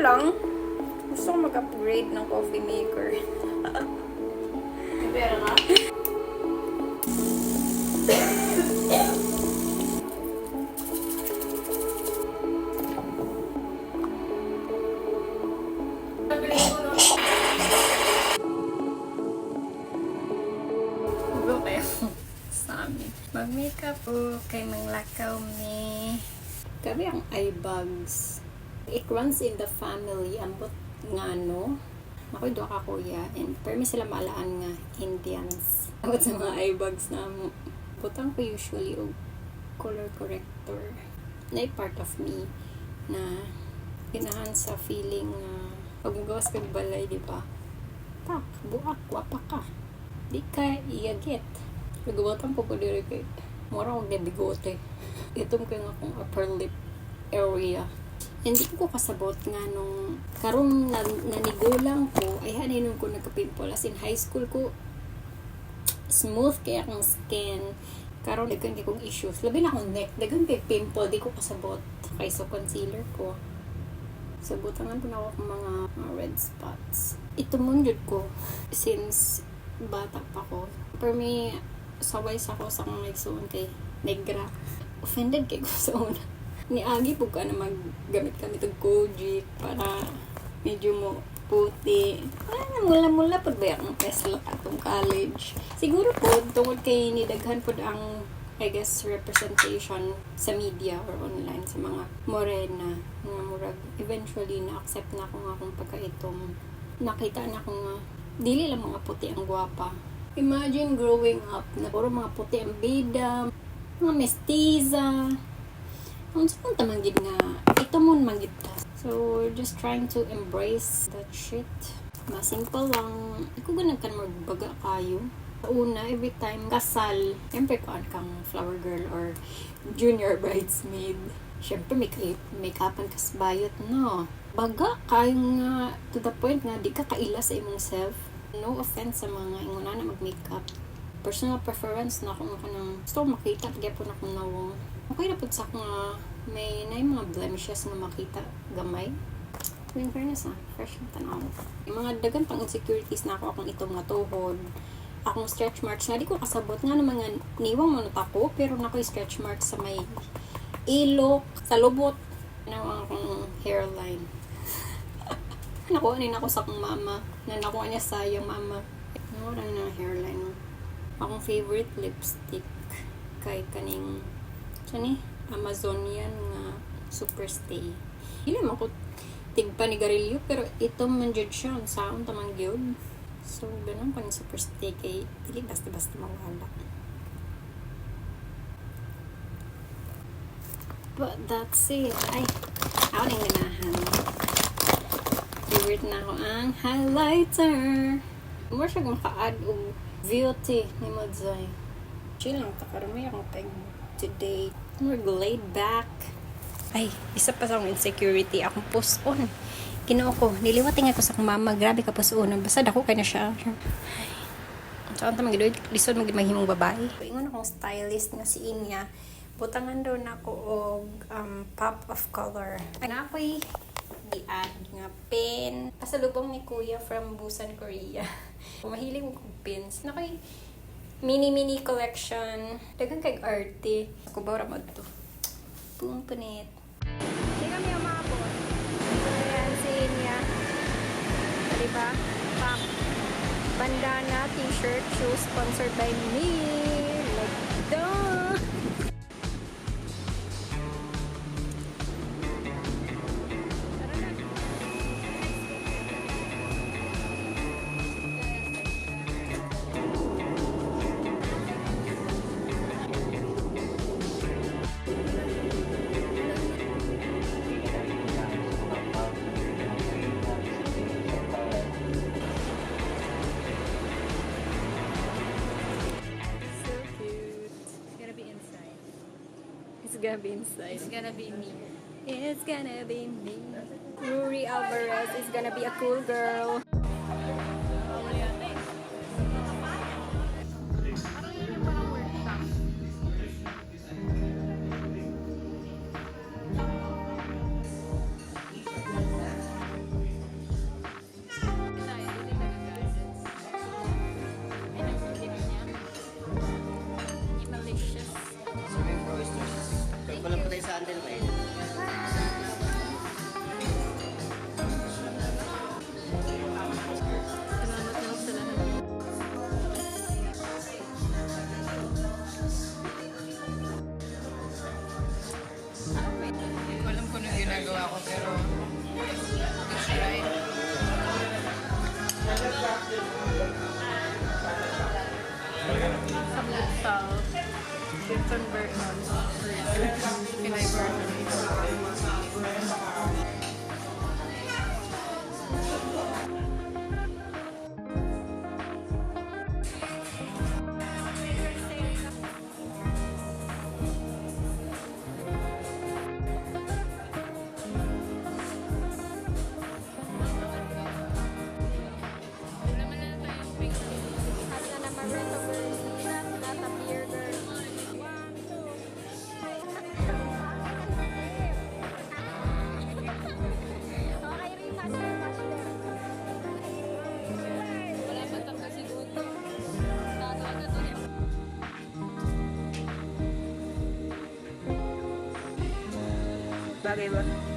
lang. Gusto ko mag-upgrade ng coffee maker. May pera ka? Go kayo sa amin. Mag-makeup po kay manglakaw mi. Grabe ang eye bags. It runs in the family. Ambot nga no. Ako duha ka kuya and permi sila maalaan nga Indians. Ambot sa mga eye bags na mo. Butang ko usually og color corrector. Na part of me na ganahan sa feeling nga pag mugawas kag balay, di ba? Pak, buak, wapa ka. Di ka iyagit. Nagubatan po ko diri kay mura og bigote. Itom ko yung akong upper lip area. Hindi ko kasabot nga nung karong nanigulang ko ay hanin ko nagka-pimple. As in high school ko, smooth kay akong skin. Karon daghan kay kong issues. Labi na akong neck, daghan kay pimple, di ko kasabot. Kay so concealer ko. So butangan po na ako akong mga red spots. Ito mon jud ko since bata pa ko. For me, saway sa ko sa akong igsuon kay negra. Offended kay ko sa una. Niagi po ka na maggamit kami og Kojic para medyo mo puti. Ah, mula-mula pud ba akong Tesla atong college. Siguro po, tungod kay nidaghan pod ang, I guess, representation sa media or online sa mga morena nga murag eventually na-accept na ako nga akong pagkaitom. Nakita na ko nga dili lang mga puti ang gwapa. Imagine growing up na puro mga puti ang bida, mga mestiza. Ang sa man gid nga ito mon man gid ta. So just trying to embrace that shit. Mas simple lang. Ikaw ganun ka magbaga kayo. Sa una, every time kasal, siyempre kuan kang flower girl or junior bridesmaid. Siyempre, make-upan kas bayot, no? Baga kayo nga to the point nga di ka kaila sa imong self. No offense sa mga inguna na mag-makeup. Personal preference na kung kanang gusto ko makita gyapon akong nawong. Okay na pud sa akong nga may na mga blemishes nga makita gamay. In fairness ah, fresh na tanaw. Yung mga dagan pang insecurities na ako, akong itong nga tuhod, akong stretch marks nga di ko kasabot nga ng mga niwang man ako, pero nako stretch marks sa may ilok, sa lubot, ng akong hairline. Nakuha ni nako sa akong mama, na nakuha niya sa iyang mama. Nakuha na ng hairline. Akong favorite lipstick kay kaning siya ni Amazonian nga Super Stay. Dili man ko tigpa ni garilyo pero ito man jud siya ang saon ta man gyud. So ganun ko ni Super Stay kay dili basta-basta mawala. But that's it. Ay, ako nang ganahan. Favorite na ako ang highlighter. More siya maka-add og beauty ni Modzai. Chill lang ta karon, may akong peg today. More laid back. Ay, isa pa sa akong insecurity, akong puson. Ginoo ko, niliwat nga ko sa akong mama, grabe ka puson. Basta dako kay na siya. So, ang tamang gidoy, lisod mo maghimong babae. Ingon akong stylist nga si Inya, butangan daw na ako og pop of color. Na ako'y gi-add nga pin. Pasalubong ni Kuya from Busan, Korea. Mahilig mo kong pins. Na ako'y mini-mini collection. Daghang kay arte. Ako ba ra to? Boom, punit. Hindi kami umabot. So, ayan si Inya. Diba? Pak. Bandana, t-shirt, shoes, sponsored by me. Like, duh! So cute. It's gonna be inside. It's gonna be inside. It's gonna be me. It's gonna be me. Ruri Alvarez is gonna be a cool girl. Parang yun yung parang workshop. Ginagawa ko, pero let's try. Samgyupsal. Different versions. Pinay version. Asa na Mareto girls, not a beer girl. One, two. Okay, rematch, rematch. Wala pa tapos siguro. Tatawa na to. Bagay ba?